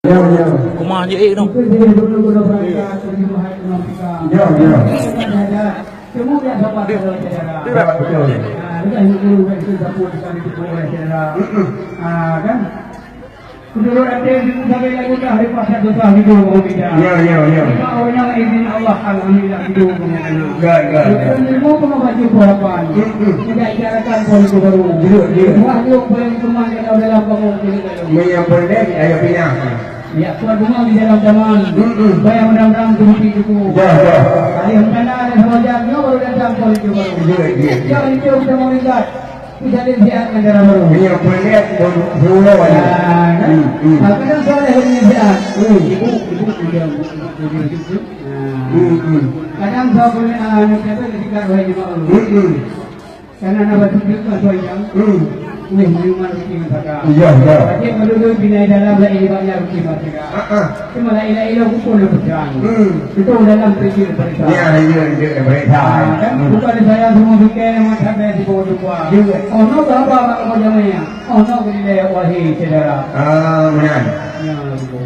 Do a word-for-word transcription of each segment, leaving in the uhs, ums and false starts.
Ya, ya. Rumah je eh tu. Ya, ya. Ya, betul. Mm-mm. Ah, kan? Menurut anda, itu sebagai lagu dah daripada susah hidup orang kita. Ya, ya, ya. Lima orang izin Allah, alhamdulillah, hidup orang kita. Ya, ya, ya. Bukan ilmu pengobati harapan. Mm-mm. Tidak ibaratkan pohon itu baru. Ya, ya. Buah hidup paling teman kita dalam bangun kita. Menyambut dek, ayo pindah. Ya, tuan bunga di dalam taman. Mm-mm. Bayang mudah-mudahan tu mesti cukup. Ya, ya. Alih rencana dan sepanjang nyoe baru datang pohon itu baru. Ya, ya, ya. Jangan itu kita mau lihat. Bisa lihat negara baru. Iya, boleh lihat, boleh, boleh, boleh. Ah, kan? Hmm, hmm. Ah, kadang salah yang lihat. Hmm. Ibu, ibu, ibu, ibu, ibu, ibu. Ah. Hmm, hmm. Kadang salah, ah, nak kata ketika orang jemaah. Hmm, hmm. Karena nak baca juga tuan yang. Hmm. Weh, memang rugi masakan. Iya, iya. Tapi menurut bina dalam lain banyak rugi masakan. Ah, ah. Cuma lain-lain lah hukum yang pegang. Hmm. Itu dalam prinsip perintah. Ya, ya, ya, perintah. Ah, kan? Hmm. Bukan saya semua fikir yang macam saya di bawah dua. Ya. Oh, no, bapak, bapak, bapak, jamaah. Oh, no, gini deh, wahai saudara. Ah, benar. Ya, betul.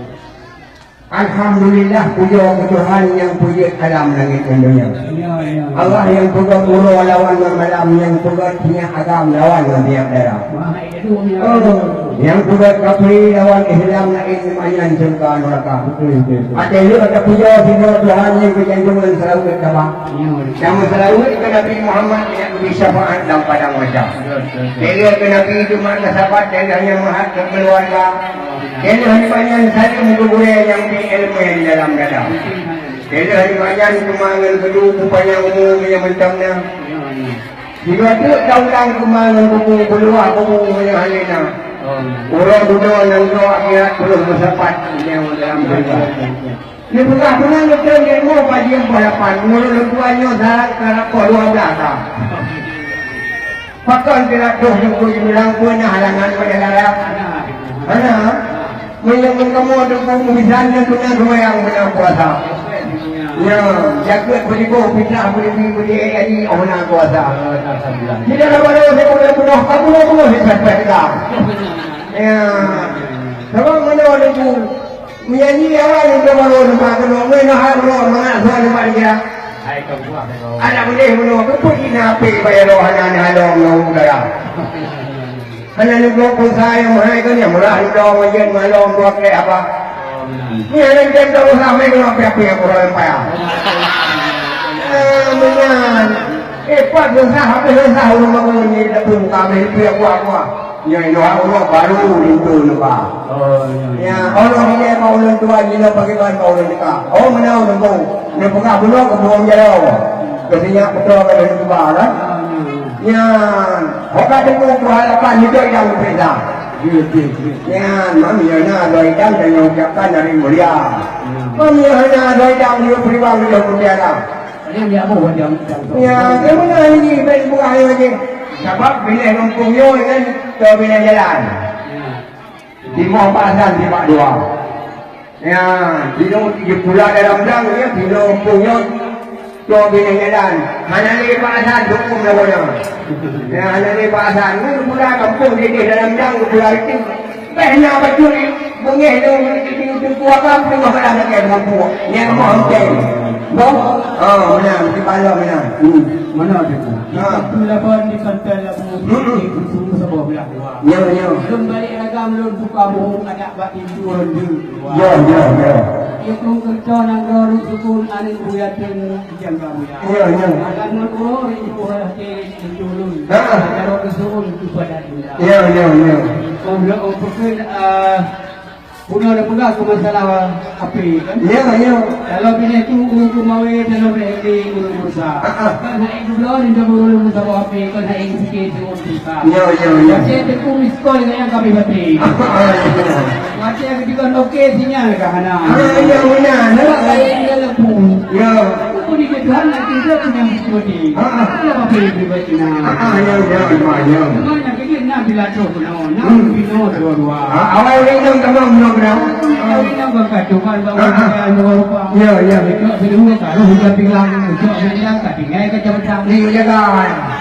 Alhamdulillah, puja keu Tuhan nyang peujeuet alam langét ngon donya. Ya, ya. Allah nyang peugét uroe lawan ngon malam, nyang peugét sinyak agam lawan ngon sinyak dara. Wah, Oh, nyang peugét kafé lawan Islam laén nyan syeuruga neuraka. Betul, betul, betul. Watèe lheueh tapujoe sidroe Tuhan nyang geujanji meuseulaweuet keu Nabi. Ya, betul. Dan meuseulaweuet keu Nabi Muhammad nyang geubri syafaat lam padang mahsyar. Betul, betul, betul. Lheueh keu Nabi teuma sahabat dan hana meuhat keu keuluwarga. Oh, ya. Dan hana banyak salim keu gurèe nyang bi ileumèe dalam dada. Betul, betul. Lheueh nyan teuma ngon geudu peupanyang umu meunyoe mantong na. Sidroe teuk taulang teuma ngon buku peuluah buku meunyoe hana na. Uroe dudoe nanggroe akhirat peunoh meusapat meunyoe dalam syeuruga. Neupeugah meunan lôn kheun lé mo bajèe boh lapan, meunurot lôn tuan nyoe syarat karab poh dua blah ka. Pakon keuneuk troh Teungku Imeurang peue na halangan pada lara? Hana. Meunyoe kamoe Teungku meubisan nyan beuna seumayang beuna puasa. Nyoe, jakeuet beudiboh, fitrah beudibi, beudiék haji, oh na puasa. Tidak ada baru saya boleh bunuh, kamu bunuh saya sampai kita. Ya. Sabab mana Teungku? Meunyanyi awai untuk baru nampak keunoe, meunyoe hai uroe mangat soe nampak dia. Hai kau buah kau. Adak beudeh bunoe, keupeue jih na apek bak uroe hana neuhalong ngon udara. Hana neugob pulsa nyang meuhai keu nyang murah, neudoe ngon jeuet meuhalong dua krék apa. Nyan nyang tem tausah mé keunoe piak-piak uroe nyang payah. Ah, meunan. Eh, pat susah, habéh susah ureueng bangun ni, dapur muka habéh piak buah-buah. Nyoe doa Allah baru linto neuba. Oh, iya, iya. Ya, Allah ilée bak ulôn tuan, jinoe pakriban bak ulôn teuka. Oh, meunan ulôn bông. Neupeugah bunoe keu buông jaroe. Keu sinyak peutoe ka lheueh neuba, kan? Ah, iya, iya. Nyan, ho ka teupeu keuharapan hidup nyang geupeurintah. Iya, iya, iya. Nyan, meunyoe na droe idang, tanyoe ucapkan dari mulia. Iya. Meunyoe hana droe idang, jeuet peuriban, jeuet peuriban. Ada yang diambil buat jam, jam. Ya, keumeunang ini baik buah lagi. Sabab binéh gampông nyoe kan, keu binéh jalan. Ya. Timoh bak asan sibak dua. Ya, tinoh di pula dalam dang, ya, tinoh gampông nyoe, keu binéh jalan. Hana lé bak asan, hukum lagoe nyoe. Ya, hana lé bak asan. Ni pula gampông di dalam dang, pula itu. Bèk na bacut beungéh lé teungku agam teungoh malam lagèe teungku. Nyan meuh enteng. Boh? Oh, meunan, di balok meunan. Hmm. Mana tu? Ha. Satu lapan di Pantai Labu, hmm, di Kutu saboh blah dua. Ya, ya. Lôn balek ragam lôn buka buku adat bak pintu ronde dua. Ya, ya, ya. Ikung kerta nanggroe rukun aneuk buya teung. Ya, ya. Akan ngon uroe rindu hati rindu lôn. Ha. Akan rot suun kepada Anda. Ya, ya, ya. Kau nak pesan, ah, guna dah pegang ke masalah api kan? Ya, ya. Kalau bila tu urut mawe dalam rehli urut berusaha. Ha, ha. Kan naik dulu ni dah urut berusaha api kan naik sikit urut berusaha. Ya, ya, ya. Macam tu miskol dengan yang kami batin. Ha, ha, ya. Macam yang kita okey sinyal ke hana. Ha, ya, benar. Nampak saya di dalam pun. Ya. Aku di Tuhan nak kita punya mesti. Ha, ha. Apa yang dibuat Cina? Ha, ha, ya, ya, ya, ya. Memangnya kita nak bila tu, no, nak, hmm, bina dua-dua. Ha, awal orang yang tak mau, belum pernah. Inong ka tuan bang. Ah, ah. Utai dua rupa. Ya, ya. Cok siluweue ka roh hujan pilang, cok siluweue ka tinggai ka jam enam. Ni jaga.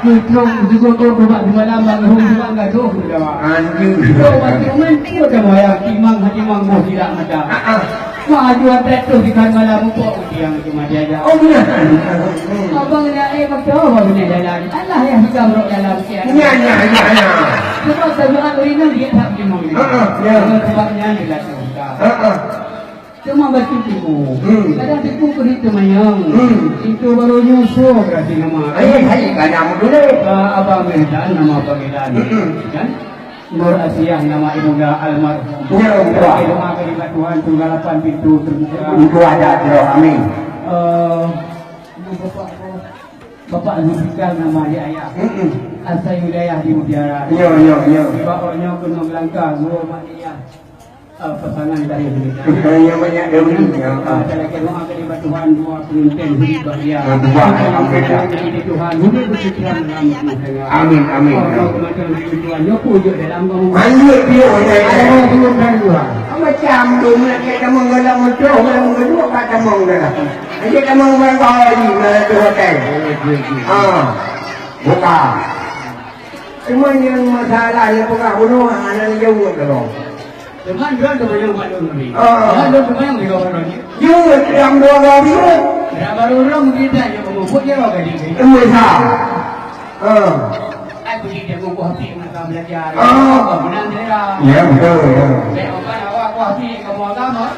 Kutrong sigoe-goe bak semalam bang roh hujan ka roh hujan. Anjing. Cok bak cuman cok dah moyang timang hati mang boh tidak mata. Ah, ah. Wah, jual trek tu di kan malam mupok tiang cuma diajak. Oh, benar. Hmm. Abang nak eh betul abang nak jalan. Alah ya hikam rok dalam siang. Ya, ya, ya, ya. Sebab sebuah urina dia tak terima. Ah, ah, ya. Sebab nyan dia dah terbuka. Ah, ah. Cuma batu tipu. Hmm. Kadang tipu ke di temayang. Hmm. Itu baru nyusul berarti nama. Hai, hai, kadang dulu. Ah, abang Medan nama Abang Medan. Hmm. Kan? Nur Asiah nama ibunda almarhum. Ya, Allah. Kita doa ke di Tuhan, segala lapan pintu terbuka. Itu ada, ya, amin. Eh, Bapak, Bapak Zulfikar nama ayah. Mm-mm. Asai wilayah di Mutiara. Ya, ya, ya. Bapak nyoe kena gelangkah, guru mak ayah. Eh, pasangan dari Zulfikar. Bukan yang banyak dari, ya. Ah, kita lagi doa ke di Tuhan, dua pengantin hidup bahagia. Ah, dua, alhamdulillah. Tuhan, hidup bersejahtera dalam rumah tangga. Amin, amin. Oh, kematian Tuhan, nyoe pun jok dalam kamu. Lanjut, dia, ya, ya. Ada orang turun dari luar. Macam tu, nak kita menggolong betul, menggolong kat kamu dah. Aja kamu orang kau lagi, mana tu hotel? Ha. Buka. Cuma yang masalah yang peugah bunoe, hana jaweueb lom. Teuma droe teumanyong bak lôn tadi. Ah. Teuma lôn teumanyong di luar droe ni. Jaweueb yang dua kali. Dah baru orang kita je pengumpulan dia orang tadi. Iya, sa. Ah. Aku tidak mau buah hati masa belajar. Ah. Kau menang dia. Ya, betul, ya. Saya bukan awak buah hati kamu agama.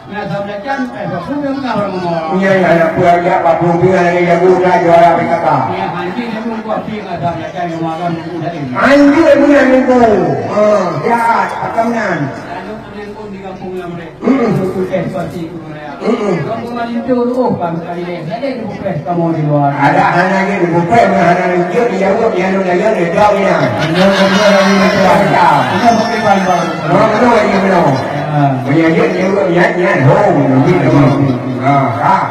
Masa belajar, eh, waktu dia menang orang ngomong. Iya, iya, iya. Pulang dia, apa pun dia, dia jago dah juara P K K. Ya, hanya dia buah hati masa belajar kamu agama. Anjir punya itu. Ah, jahat, apa menang? Lalu menang pun di kampung yang mereka. Mm-mm. Untuk tes pasti itu mereka. Mm-mm. Kamu mah itu, oh, bangsa ini. Jadi itu bukan kamu di luar. Ada hana lagi, bukan hana lagi, dia jawab, dia anu, dia anu, dia jawab, dia. Dia bukan orang ini, dia. Dia bukan orang baru. Orang baru lagi, belum. Ah. Punya dia, dia jawab, dia, dia, oh, dia, dia. Ah, ah.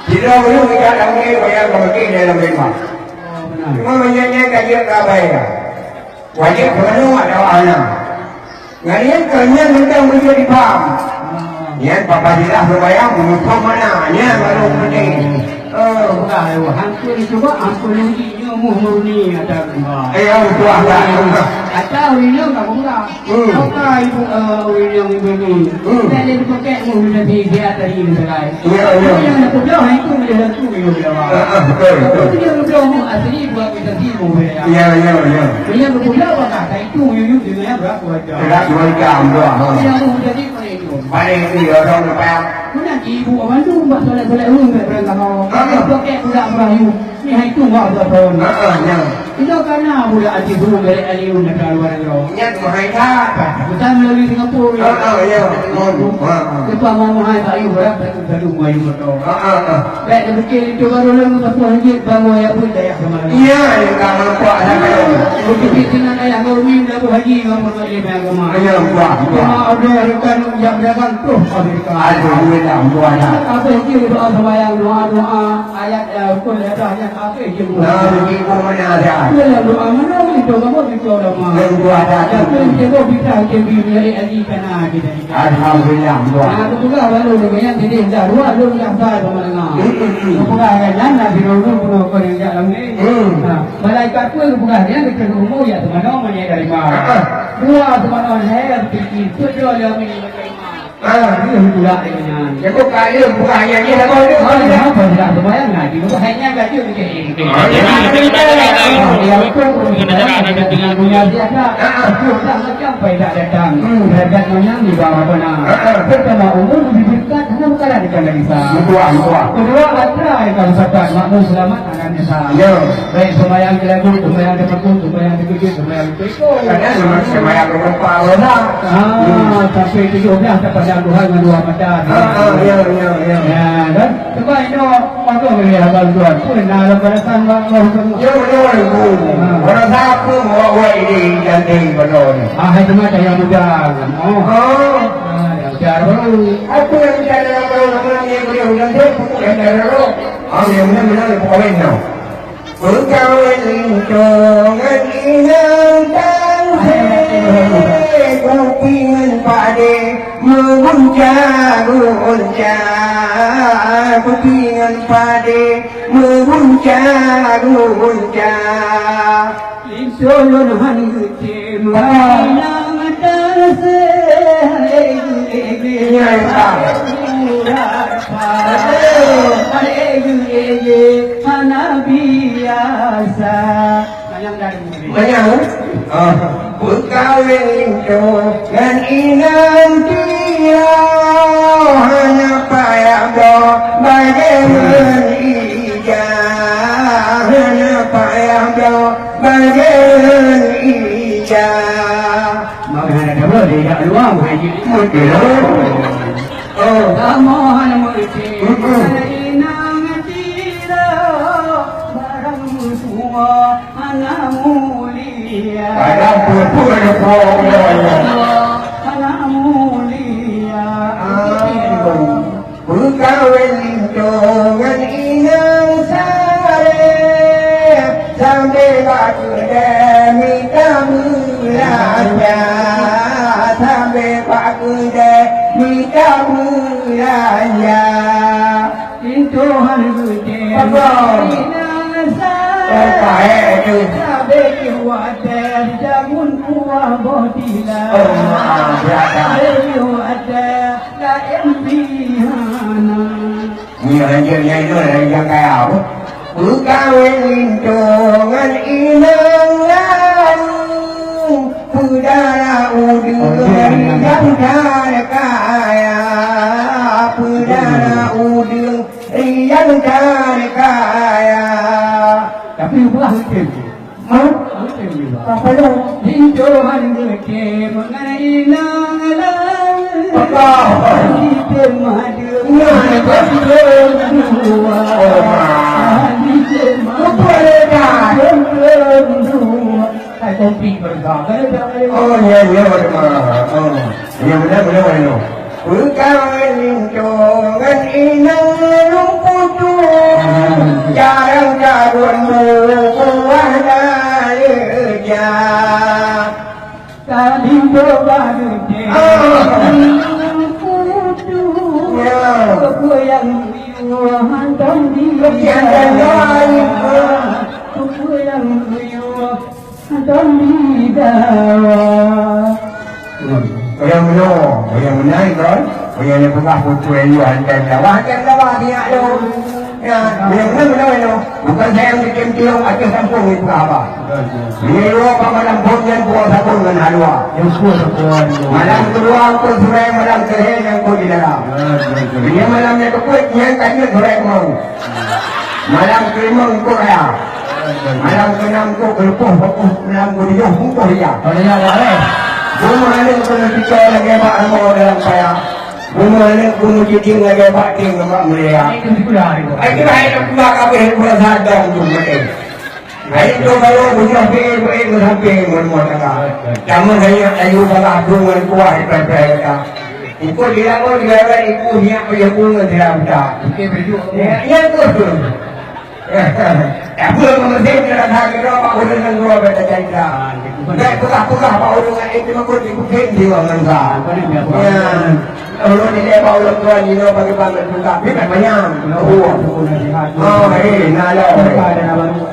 Tidak boleh kita lagi, bayar kembali dalam lembah. Oh, benar. Cuma menyanya kaji kabai ya. Wajib penuh ada wahana. Ngan nyan keu nyan mantong beujeuet dipaham. Nyan papa jeulaih beubayang, muphom mana, nyan baru penting. Oh. Bukan, hangkeu cuba, hangkeu uji, nyoe muh murni ada guna. Eh, oh, tuah, tuah. Atau ini enggak guna. Hmm. Apa ibu, eh, ureueng nyang ibu ni? Hmm. Saya ada pakai muh dari dia tadi, misalnya. Ya, ya. Yang nak pedah itu, dia dah tu, dia dah. Ah, ah, betul, betul. Itu dia pedah muh asli buat kita sibuk, ya. Ya, ya, ya. Dia berpula apa kata itu, yuk, yuk, dia berapa jam? Tidak dua jam, dua, ha. Dia muh jadi Paling tu ya, orang nampak. Mana ibu bantu buat soleh-soleh ureueng kat belakang kau. Ha. Pakai budak merayu. Ni hai tu buat buat tahun. Ha, ha, ya. Itu karena budak hati burung dari Aliun dan luar negara. Ingat mahai tak? Bukan melalui Singapura. Ha, ha, ya. Ha, ha. Lepas mau mahai tak ayu berat, tak terlalu mayu betul. Ha, ha, ha. Baik, dia fikir itu baru lama satu hajat, baru ayah pun dayah sama lagi. Iya, yang tak nampak dah kalau. Begitu dengan ayah Nurmi, dah berhaji, ngam berhaji, bayar agama. Iya, buah, buah. Cuma ada rekan yang berdagang, terus Amerika. Alhamdulillah, buah dah. Apa yang dia doa sembahyang, doa, doa, ayat, eh, rukun ibadah, ayat apa yang dia buat? Nah, begitu mana ada. Dia yang doa mana, itu kamu, itu ulama. Yang buah dah. Yang tu, dia buat bid'ah, dia pergi mencari haji, karena kita Alhamdulillah, tuan. Nah, kepeugah baru lôn nyan, jadi dah dua lôn dah ba teuma dengar. Hmm, hmm, hmm. Kepeugah nyan, nyan dah sidroe lôn peunoh kon nyang jak lam ni. Hmm. Nah, malaikat pun kepeugah nyan, geukheun umur jak teumanoe meunyo dari ma. Ah, ah. Dua teumanoe hai, lam tinggi, peuet droe lom ini meunyo dari ma. Ah, dia pula dengan nyan. Dia kok kaya peugah nyan, dia dah tahu dia. Ah, kenapa tidak sembahyang? Nah, dia bukan hanya gaji untuk ini. Sampai tak datang. Hmm. Derajat menang di bawah mana. Pertama, umur lebih dekat, hana bukan dekat dari Isa. Betul, betul. Kedua, atra yang kamu dapat, makmum selamat, anak Isa. Ya. Baik, sembahyang ke lagu, sembahyang ke pekun, sembahyang ke kejut, sembahyang ke pekun. Kadang memang sembahyang ke pekun, Allah. Ah, hmm. Sampai tujuh belas, tak pandang Tuhan dengan dua mata. Ah, ah, ya, ya, ya. Ya, kan? Sebab itu, maka boleh abang tuan pun nak lam balasan bang Allah semua. Ya, betul, betul. Ha. Orang siapa bawa buat ini ganti betul ni? Ah, hai cuma cahaya muda. Oh. Oh. Ah, yang biar baru. Apa yang kita dalam orang-orang yang boleh ganti? Yang dah lalu. Ah, yang benar-benar dia pokok lain tau. Pegawai lintong inang tang Kupi ngon padé meungunca-ngunca, kupi ngon padé meungunca-ngunca. Linto lôn han geutem, inong tasé, hai geuh-ege, hai geuh-ege, hana biasa. Manyang, ah, peukawen linto ngon inong tiro, hana payah bloe bajée ngon ija, hana payah bloe bajée ngon ija. Maka hana tabloe di jak luwa, bukan jih. Oh. Kamoe hana meuti, mm-mm, inong tiro, barang meutuah hana mulia. Kadang peue-peue ada puak udah ya. Hana mulia. Ah. Peukawen linto ngon inong saré, sampai bak keudè mita beulanja, sampai bak keudè mita beulanja. Linto han geutem, apa? Inong saré. Oh, baik tu. Sabe di watèe jamun kuah boh dila. Oh, maaf, ya, ya. Sabe di watèe laén pih hana. Ni raja nyai tu, raja kaya apa? Peukawen linto ngon inong lalu, peudara udeueng nyang that kaya, peudara udeueng nyang that kaya. Tapi ubah mungkin. Hah? Mungkin juga. Apa tu? Di Tuhan geutem ngon inong lalu. Apa? Di Tuhan geutem. Nah, itu. Dua. Oh, ma. Di Tuhan. Lupa dia dah. Dua. Hai, kopi berkah. Oh, ya, ya, ya. Oh. Ya, benar, benar, benar. Peukawen linto ngon inong lôn putu, jarang tabeuet buah naleuja. Ka linto bak geutem, ah, lôn putu, ya, peue nyang yue hantom di, ya, ya, ya. Peue nyang yue Alhamdulillah. Orang meunoe, orang meunai kon, orang nyang peugah peue-peue nyang hantom lawa, hantom lawa siat lom. Ya, orang meunoe, meunoe, meunoe. Bukan sayang bikin tiong ateueh kampung ni peugah haba. Meunyoe lôn bak malam phon nyan puwoe sabon ngon halua. Malam keudua eungkôt surée, malam keulhèe nyan eungkôt di dalam. Meunyoe malam nyang keupeuet nyan ka jeuet surée keumong. Malam keulimong eungkôt raya. Malam keunam eungkôt keuleupah, fokus malam keutujôh bungkôh raya. Oh, raya dah, eh. Bumoe aneuk keuneuk tika lagèe bak rumoh dalam paya. Bumoe aneuk bumoe cicing lagèe bak tieng ngon bak mulia. Ai, itu dah, itu. Ai, itu dah, itu dah, kabeh urosan dong tu maté. Ai, itu baru bunoh pi, pi, pi, sampai rumah tangga. Kamu hanya ayu bala abang ngon kuah, pi, pi, pi. Ikut dia pun dia ibu niat punya bunga dia budak. Okey, berjuk. Ya, ya, betul. Tapi kalau masih dia dah kira apa orang yang dua beda cerita. Dah peugah-peugah apa orang yang itu mah kau ikutin dia orang sa. Ya. Orang ni dia bawa orang tua ni lo bagi banget juga. Dia tak banyak. Oh, eh, nah lo. Ada nama baru.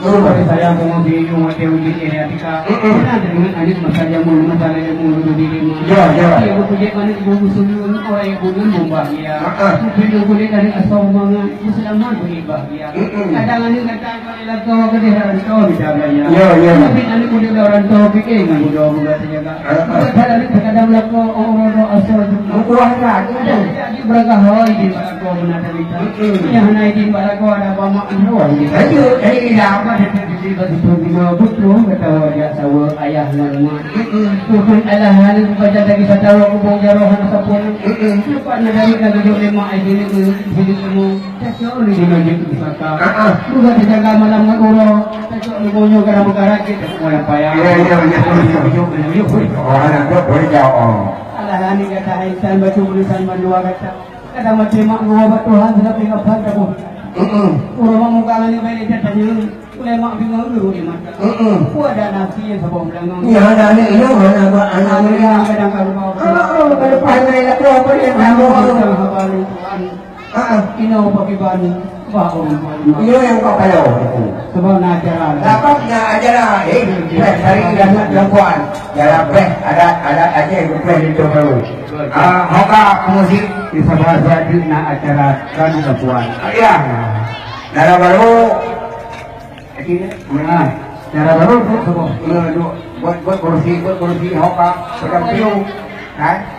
Tapi saya mau bingung ada uji ini atika. Kita dengan adik masa jamu, masa jamu dulu di rumah. Ya, ya. Tapi aku punya anak ibu musuh orang ibu dan bomba dia. Heeh. Tapi aku lihat dari asal mangan, Islam mah beri bahagia. Mm-mm. Kadang aneuk gata kalau lakoe ka di rantau, bisa belanja. Ya, ya. Tapi aneuk muda dah rantau, fikir ngan muda-muda terjaga. Ah, ah. Bukan aneuk kadang lakoe, orang-orang asal tu. Bukan lah, tu. Ada, ada di belakang hoi di lakoe beuna tadi. Mm-mm. Yang hana di lakoe ada bamak dua. Ayo, dari dalam. Apa dia terjadi bagi pembina betul, kata wajah sawa, ayah ngan mak. Mm-mm. Bukan Allah, hana baca lagi satawa, kubung jaroh, hana sapun. Mm-mm. Cepat nak dari nak duduk lemak, ai sini, sini semua. Cocok ni di majlis pusaka. Ah, ah. Bukan terjaga malam ngan uroe. Cocok ni bonyo kadang berkarat, kita semua yang payah. Ya, ya, ya, ya, ya. Yuk, yuk, yuk. Oh, anak tu boleh jawab. Oh. Alah, ni kata insan batu tulisan bandua kata. Kadang macam mak gua bak Tuhan, sudah peringatan kamu. Mm-mm. Uroe mak muka ni baik dia tanya. Lemak bingung dulu di mata. Heeh. Ku ada nasi yang sabar melangang. Ya, ada ni, ya, mana buat anak ni? Kadang kalau mau. Oh, oh, kalau pandai lah, tu apa yang kamu? Kita haba lingkungan. Ah, ah. Ino pakai ban, bah orang paling. Ino yang kau kalau. Sebab nak acara. Dapat nak acara, eh, beh, cari anak perempuan. Jalan beh, adat, adat Aceh, beh, di Johor Bahru. Ah, hoka musik. Di sabar jadi nak acara kan perempuan. Ya. Dalam baru. Nah, cara baru tu semua. Buat, buat kursi, buat kursi, hoka, macam piu. Kan?